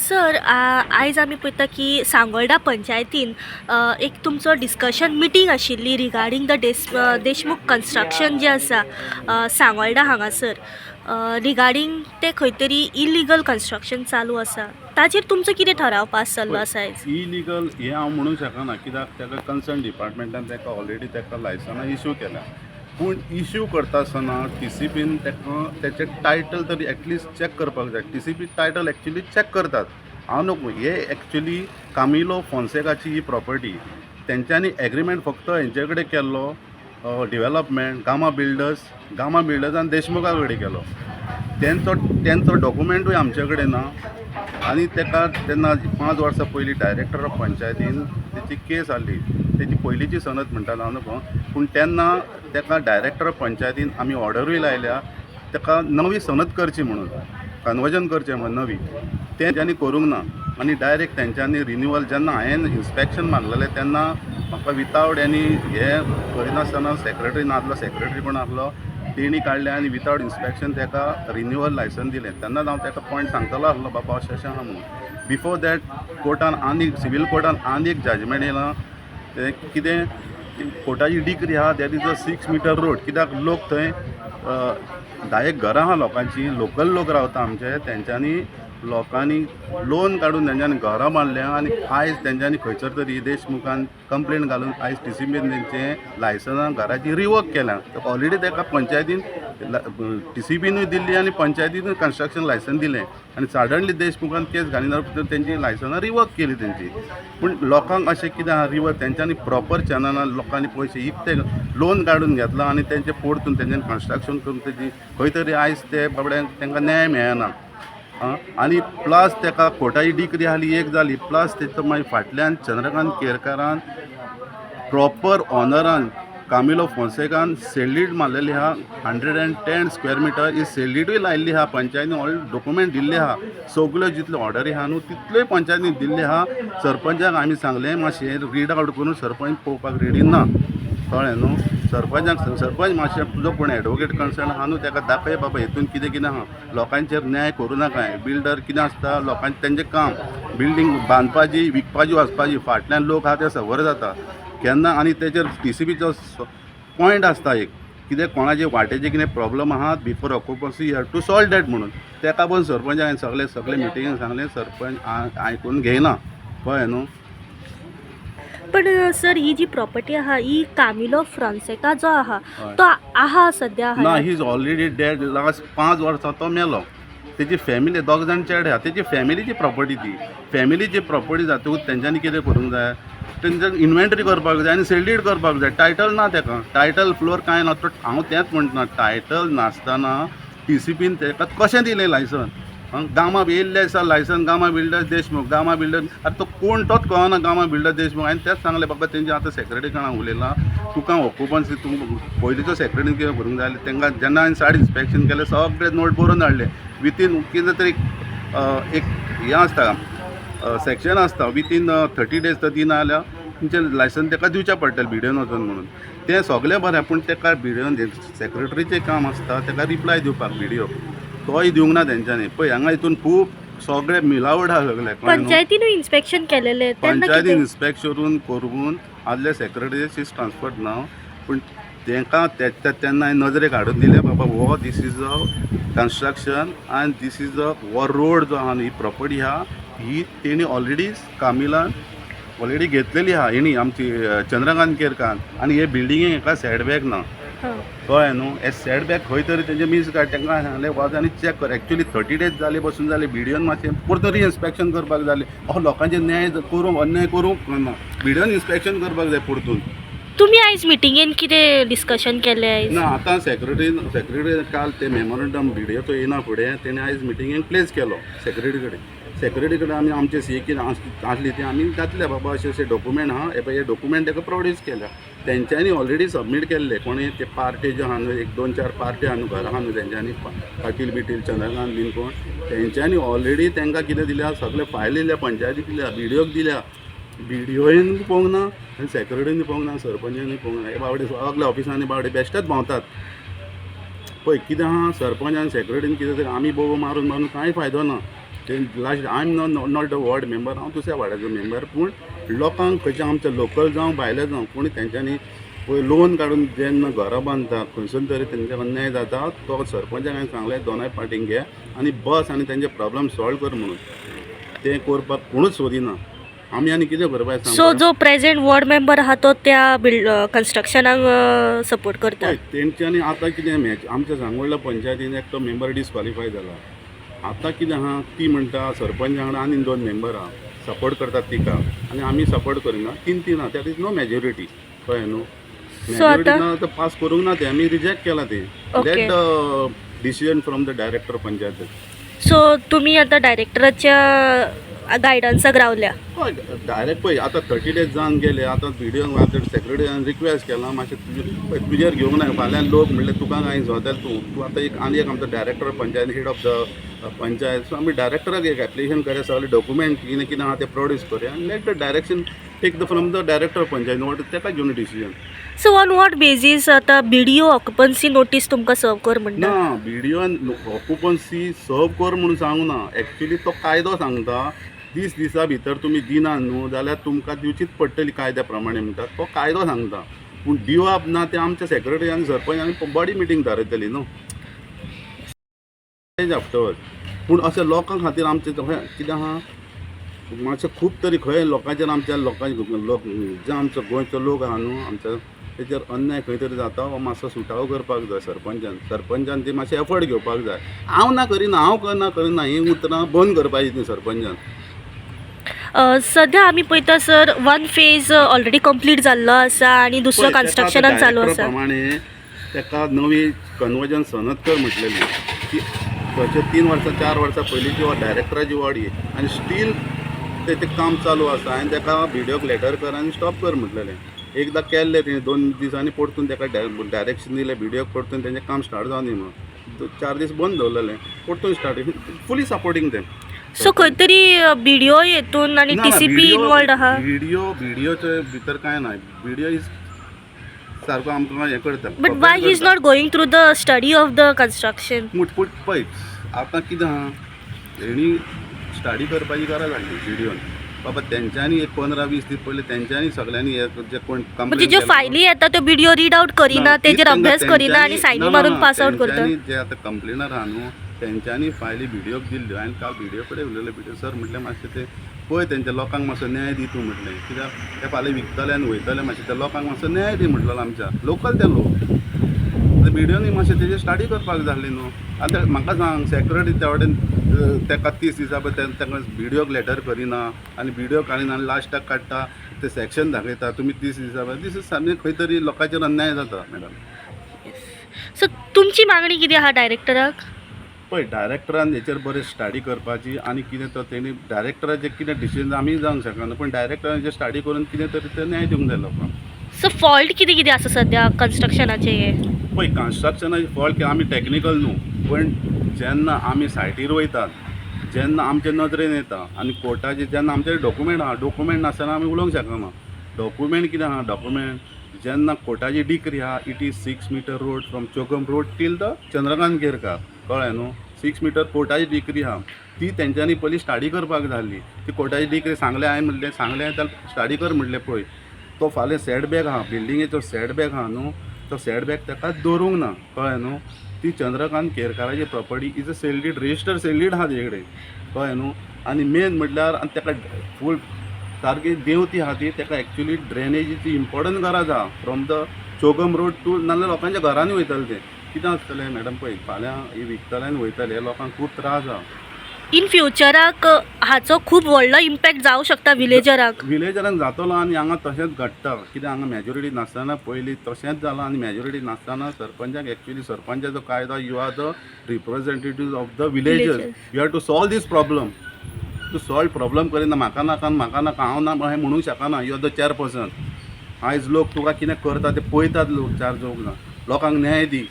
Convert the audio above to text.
Sir, आयज आमी पळयता की सांगोल्डा पंचायतीन एक तुमचो डिस्कशन मिटींग आशिल्ली रिगार्डींग the Deshmukh construction जें आसा सांगोल्डा हांगासर, रिगार्डींग तें खंय तरी इलिगल कन्स्ट्रक्शन चालू आसा, ताचेर तुमचो कितें ठराव पास जाल्लो आसा आयज? इलिगल हें हांव म्हणूंक शकना, कित्याक ताका कन्सर्न डिपार्टमेंटान ताका ऑलरेडी ताका लायसनां इशू केल्या. पूण इशू करता आसतना टीसीपीन ताका तेचें टायटल तरी एटलिस्ट चॅक करपाक जाय. टीसीपी टायटल एक्चुली चॅक करतात. हांव न्हू, हे एक्चुली कामिलो फोन्सेकाची ही प्रॉपर्टी. तेंच्यांनी एग्रीमेंट फक्त हेंचे कडेन केल्लो, डिवेलपमेंट गामा बिल्डर्स, गामा बिल्डर्सान देशमुखा कडेन केलो. तेंचो डॉक्युमेंटूय आमचे कडेन ना. आनी ताका तेन्ना 5 वर्सां पयलीं डायरेक्टर ऑफ पंचायतीन तेची केस आहली. तेची पयलींची सनद म्हणटा हांव न्हू, पूण तेन्ना ताका डायरेक्टर ऑफ पंचायतीन आमी ऑर्डरूय लायल्या ताका नवी सनद करची म्हणून, कन्वर्जन करचें म्हणून नवी. तें तेंच्यांनी करूंक ना आनी डायरेक्ट तेंच्यांनी रिन्युअल, जेन्ना हांवें इन्स्पेक्शन मागलेलें तेन्ना म्हाका वितावट एनी हें करिनासतना सेक्रेटरी नासलो, सेक्रेटरी कोण आसलो तेणी काडलें आनी वितावट इन्स्पेक्शन ताका रिन्युअल लायसन दिलें. तेन्नाच हांव ताका पॉयंट सांगतलो आसलो, बाबा अशें अशें आहा म्हणून. बिफोर that कोर्टान आनी सिवील कोर्टान आनी एक जजमेंट येयलां. तें कितें कोर्टाची डिक्री आहा, that is a 6 meter road. कित्याक लोक थंय 10 एक घरां आहा लोकांची, लोकल लोक रावता आमचे. तेंच्यांनी लोकांनी लोन काडून तेंच्यांनी घरां बांदल्या आनी आयज तेंच्यांनी खंयसर तरी देशमुखान कंप्लेन घालून आयज टीसीपीन तेंचें लायसनां घराची रिवोक केल्या. ऑलरेडी ताका पंचायतीन, टीसीपीनूय दिल्ली आनी पंचायतीनूय कन्स्ट्रक्शन लायसन दिलें आनी सडनली देशमुखान केस घालिना तेंची लायसनां रिवोक केली तेंची. पूण लोकांक अशें कितें आहा, रिवोक तेंच्यांनी प्रॉपर चॅनलान लोकांनी पयशे इकते लोन काडून घेतला आनी तेंचे परतून तेंच्यांनी कन्स्ट्रक्शन करून तेजी खंय तरी आयज ते बाबड्यांक तांकां न्याय मेळना. आं, आनी प्लस ताका कोर्टाची डिक्री आहली एक जाली, प्लस तेचो मागीर फाटल्यान चंद्रकांत केरकारान प्रॉपर ऑनरान कामिलो फोन्सेकान सेल मारलेली आहा, 110 square meter ही सेल लायिल्ली आहा. पंचायतीन ऑल डॉक्युमेंट दिल्ले आहा, सगल्यो जितल्यो ऑर्डरी आहा न्हू तितल्योय पंचायतीन दिल्ले आहा. सरपंचाक आमी सांगलें मातशें रीड आवट करून, सरपंच पळोवपाक रेडी ना. कळ्ळें न्हू? सरपंचाक, सरपंच मातशें तुजो कोण एडवोकेट कन्सर्न आहा न्हू ताका दाखय बाबा हितून कितें कितें आहा. लोकांचेर न्याय करूं नाका. बिल्डर कितें आसता, लोकांचें तेंचें काम बिल्डींग बांदपाची, विकपाची, वचपाची. फाटल्यान लोक आहा ते सबर जाता केन्ना. आनी तेचेर टीसीपीचो पॉयंट आसता एक, कितें कोणाचे वाटेचे कितें प्रॉब्लम आहा, before occupancy you have to solve that म्हणून. तेका पण सरपंच हांवें सगळे सगळे मिटिंगेन सांगलें, सरपंच आयकून घेयना. कळ्ळें न्हू? पण सर, ही जी प्रॉपर्टी आहा ही कामिलो फ्रान्सेका जो आहा तो आहा सद्या? ना, he is already dead. Last 5 वर्सां तो मेलो. तेजी फॅमिली दोग जाण चेडे आहा. तेजी फॅमिलीची प्रॉपर्टी ती. फॅमिलीची प्रॉपर्टी जातकूच तेंच्यांनी कितें करूंक जाय? तेंच्यांनी इन्व्हेंटरी करपाक जाय आनी सेल डीड करपाक जाय. टायटल ना तेका, टायटल फ्लोर कांय ना. तो हांव तेंच म्हणटा, टायटल नासतना टीसीपीन तेका कशें दिलें लायसन? गामा येयल्ले आसा license, Gama builders Deshmukh, Gama builder. आतां तो कोण तोच कळना. गामा बिल्डर देशमुख, हांवें तेंच सांगलें बाबा तेंचे आतां सेक्रेटरी कडेन उलयलां. तुका ऑक्युपन्सी तूं पयलींचो सेक्रेटरीन कितें करूंक जाय आसलें तांकां. जेन्ना हांवें सायट इन्स्पेक्शन केलें, सगळे नोट बरोवन हाडले. वितीन कितें तरी एक हें आसता, सेक्शन आसता, वितीन 30 डेज तर दिना जाल्यार तुमचें लायसन ताका दिवचें पडटलें बिडियोन वचून म्हणून. तें सगळें बरें, पूण ताका बिडियोन सेक्रेटरीचें काम आसता ताका रिप्लाय दिवपाक बिडियो, तोय दिवंक ना तेंच्यांनी. पळय, हांगा हितून खूब सगळे मिलावट आहा सगळे, कळ्ळें न्हू? पंचायतीनूय इन्स्पेक्शन केलेलें तेन्ना पंचायतीन कितें? इन्स्पेक्शन करून आदले सेक्रेटरी is transferred नाव, पूण तांकां तेन्ना नजरेक हाडून दिलें, बाबा हो this is a construction आनी this is a हो रोड जो आहा न्हू, ही प्रॉपर्टी आहा ही तेणी ऑलरेडी कामिलान ऑलरेडी घेतलेली आहा हेणी आमची चंद्रकांत केरकान. आनी हे बिल्डिंगेक हेका सेटबॅक ना. कळ्ळें न्हू? हे सेटबॅक खंय तरी तेंचे मीस काड. तांकां सांगलें वच आनी चॅक कर. एक्चुली 30 डेज जाले बसून जाले. बिडियोन मातशें परतून रिइन्स्पेक्शन करपाक जालें. असो लोकांचेर न्याय करूंक, अन्याय करूंक ना. बिडियोन इन्स्पेक्शन करपाक जाय परतून. तुमी आयज मिटिंगेन कितें डिस्कशन केलें आयज? ना, आतां सेक्रेटरी काल ते मेमोरंडम बिडियोचो येयना फुडें तेणें आयज मिटिंगेक प्लेस केलो सेक्रेटरी कडेन. सेक्रेटरी कडेन आमी आमचे सी कितें आसली ती आमी घातल्या, बाबा अशे अशे डॉक्युमेंट आहा, हे पळय, हे डॉक्युमेंट ताका प्रोड्यूस केल्या. तेंच्यांनी ऑलरेडी सबमीट केल्ले. कोणी ते पार्टी ज्यो आहा न्हू, एक दोन चार पार्टी आहा न्हू, घरां आहा न्हू तेंच्यांनी, पाटील बिटील चंद्रकांत बीन कोण, तेंच्यांनी ऑलरेडी तांकां कितें दिल्या, सगळे फायल दिल्या, पंचायतीक दिल्या, बिडियोक दिल्या. बिडियोन पळोवंक ना आनी सेक्रेटरीन पळोवंक ना, सरपंचानी पळोवंक ना. हे बावडे सगळे ऑफिसांनी बावडे बेश्टेच भोंवतात. पळय कितें आहा, सरपंच आनी सेक्रेटरीन कितें तरी आमी बोबो मारून मारून कांय फायदो ना. ते last, I am not the ward member. हांव दुसऱ्या वार्डाचो मेंबर, पूण लोकांक खंयच्या आमच्या लोकल जावं भायले जावं कोणी तेंच्यांनी पळय लोन काडून जेन्ना घरां बांदता, खंयसून तरी तेंच्या अन्याय जाता. तो सरपंचाक हांवें सांगलें, दोनाय पार्टींक घे आनी बस आनी तेंचे प्रॉब्लम सॉल्व कर म्हणून. तें करपाक कोणूच सोदिना. आमी आनी कितें करपाचें सांग सो पळोवया. जो प्रेझेंट वॉर्ड मेंबर आहा तो त्या बिल्ड कन्स्ट्रक्शनाक सपोर्ट करता? पळय, तेंच्यांनी आतां कितें मॅच आमच्या सांगोळ्ळा पंचायतीन एकटो मेंबर डिस्क्वॉलिफाय जाला. आतां कितें आहा, ती म्हणटा सरपंच वांगडा आनी दोन मेंबर आहा, सपोर्ट करतात तिका आनी आमी सपोर्ट करिना. तीन तीन आहा, that is no majority, कळ्ळें न्हू? सो मॅजॉरिटी आतां ना तर पास करूंक ना तें, आमी रिजेक्ट केलां तें. Let the decision from the director panchayat. So तुमी आतां डायरेक्टराच्या गायडन्साक रावल्या? हय, डायरेक्ट. पळय, आतां 30 डेज जावन गेले. आतां बिडिओ, आतां सेक्रेटरीन रिक्वेस्ट केलां मातशें तुजें पळय, तुजेर घेवंक ना. फाल्यां लोक म्हणल्यार तुका कांय जाता तूं तूं आतां एक आनी एक आमचो director panchayat, head of the panchayat. So आमी डायरेक्टराक एक एप्लिकेशन करया, सगळे डॉक्युमेंट कितें कितें आहा ते प्रोड्यूस करया आनी let the direction take the from the director panchayat, what तेका घेवन decision. So on what basis आतां बीडीओ ऑक्युपन्सी नोटीस तुमकां सर्व कर म्हणटा? ना, बिडिओन ऑक्युपन्सी सर्व कर म्हणून सांगू ना. एक्चुली तो कायदो सांगता, 30 दिसा भितर तुमी दिना न्हू जाल्यार तुमकां दिवचीच पडटली, कायद्या प्रमाणे म्हणटा तो कायदो सांगता. पूण दिवप ना तें आमच्या सेक्रेटरी आनी सरपंच आनी बॉडी मिटींग थारायतली न्हू आफ्टरवर्ड. पूण अशें लोकां खातीर आमचें कितें आहा, मातशें खूब तरी खंय लोकांचेर, आमच्या लोकांचे लोक जे आमचो गोंयचो लोक आहा न्हू आमचो, तेचेर अन्याय खंय तरी जाता. हो मातसो सुटावो करपाक जाय सरपंचान. सरपंचान ती मातशें एफर्ट घेवपाक जाय. हांव ना करिना, हांव करना करिना हीं उतरां बंद करपाची ती सरपंचान. सध्या आमी पळयता sir, one phase already complete जाल्लो आसा आनी दुसरो पळय, तेका कन्स्ट्रक्शनान चालू डायरेक्टरा आसा. प्रमाणे तेका नवी कन्वर्जन सनद कर म्हटलेली ती थंयचे 3 वर्सां 4 वर्सां पयलींची डायरेक्टराची ऑडी आनी स्टील तें काम चालू आसा. हांवें तेका बिडिओक लेटर कर आनी स्टॉप कर म्हटलेलें. एकदां केल्लें तेणें, 2 दिसांनी परतून तेका डायरेक्शन दिलें बिडिओक, परतून तेंचें काम स्टार्ट जावं दी म्हणून. 4 दीस बंद दवरलेलें, परतून स्टार्ट. फुली सपोर्टींग तें. सो खंय तरी बीडीओ हेतून आनी टीसीपी इनवॉल्ड आहा. बिडिओ, बिडिओचे भितर कांय ना. बिडिओ is सारको आमकां हें करता. But why he is not going through the study of the construction? मुटपूट पळय, आतां कितें आहा, हेणी स्टडी करपाची गरज आसली बिडिओन. बाबा, तेंच्यांनी एक 15-20 दीस पयलीं तेंच्यांनी सगळ्यांनी हे जे कोण म्हणजे कंप्लेन ज्यो फायली येता त्यो बीडीओ रीड आउट करिना, तेजेर अभ्यास करिना आनी सायनी मारून पास आउट करता. तेंच्यांनी जे आतां कंप्लेनर आहा न्हू, तेंच्यांनी फायली बिडिओक दिल्ल्यो. हांवें काल बिडिओ कडेन उलयलें. बिडिओ सर म्हटलें, मातशें तें पळय, तेंच्या लोकांक मातसो न्याय दी तूं म्हटलें. कित्याक ते फाल्यां विकतले आनी वयतले, मातशें त्या लोकांक मातसो न्याय दी म्हटलेलो. आमच्या लोकल ते लोक. बिडिओनी मातशें तेजेर स्टडी करपाक जाय आसली न्हू. आतां म्हाका सांग, सेक्रेटरी त्या वटेन तेका 30 दिसां पळय ताका बिडिओक लेटर करिना आनी बिडिओ काडिना आनी लास्टाक काडटा ते सेक्शन दाखयता तुमी 30 दिसां पळय. दीस is सामकें खंय तरी लोकांचेर अन्याय जाता मॅडम. सो तुमची मागणी कितें आहा डायरेक्टराक? पळय, डायरेक्टरान हेचेर बरें स्टडी करपाची आनी कितें तो तेणी डायरेक्टराचें कितें डिसिजन आमी जावंक शकना, पूण डायरेक्टरान स्टडी करून कितें तरी ते न्याय दिवंक जाय लोकांक. सो फॉल्ट कितें कितें आसा सद्या कन्स्ट्रक्शनाचें हें? पळय, कन्स्ट्रक्शनाचे फॉल्ट आमी टॅक्निकल न्हू, पण जेन्ना आमी सायटीर वयतात, जेन्ना आमचे नदरेन येता आनी कोर्टाचे जेन्ना आमचे डॉक्युमेंट आहा, डॉक्युमेंट नासतना आमी उलोवंक शकना. डॉक्युमेंट कितें आहा, डॉक्युमेंट जेन्ना कोर्टाची डिक्री आहा, it is 6 meter road from Chogm road till the Chandrakant Kerkar, कळ्ळें न्हू? 6 मिटर कोर्टाची डिक्री आहा. ती तेंच्यांनी पयलीं स्टडी करपाक जाय आसली. ती कोर्टाची डिक्री सांगलें हांवें, म्हणलें, सांगलें जाल्यार स्टडी कर म्हणलें. पळय, तो फाल्यां सेटबॅक आहा, बिल्डिंगेचो सेटबॅक आहा न्हू, तो सेटबॅक ताका दवरूंक ना, कळ्ळें न्हू? ती Chandrakant केरकाराची property is a sale deed, register sale deed आहा तेजे कडेन, कळ्ळें न्हू? आनी मेन म्हटल्यार आनी ताका फूल सारकी देंवती आहा ती. ताका एक्चुली ड्रेनेजीची इम्पॉर्टंट गरज आहा from the Chogm road to, नाल्यार लोकांच्या घरांनी वयतलें तें. कितें आसतलें मॅडम, पळय, फाल्यां ही विकतले आनी वयतले, लोकांक खूब त्रास आहा. इन फ्युचराक हाचो खूब व्हडलो इम्पॅक्ट जावं शकता विलेजराक. विलेजरांक जातलो आनी हांगा तशेंच घडटा. कित्याक हांगा मॅजॉरिटी नासतना पयलीं तशेंच जालां आनी मॅजॉरिटी नासतना सरपंचाक, एक्चुली सरपंचाचो कायदो, you are the representative of the villagers. Villagers. You have to solve this problem. तूं सॉल्व प्रॉब्लम करिना, म्हाका नाका, म्हाका नाका, हांव ना हें म्हणूंक शकना. You are the chairperson. आयज लोक तुका कितें करता ते पळयतात लोक. चार चौग जाण, लोकांक न्याय दी.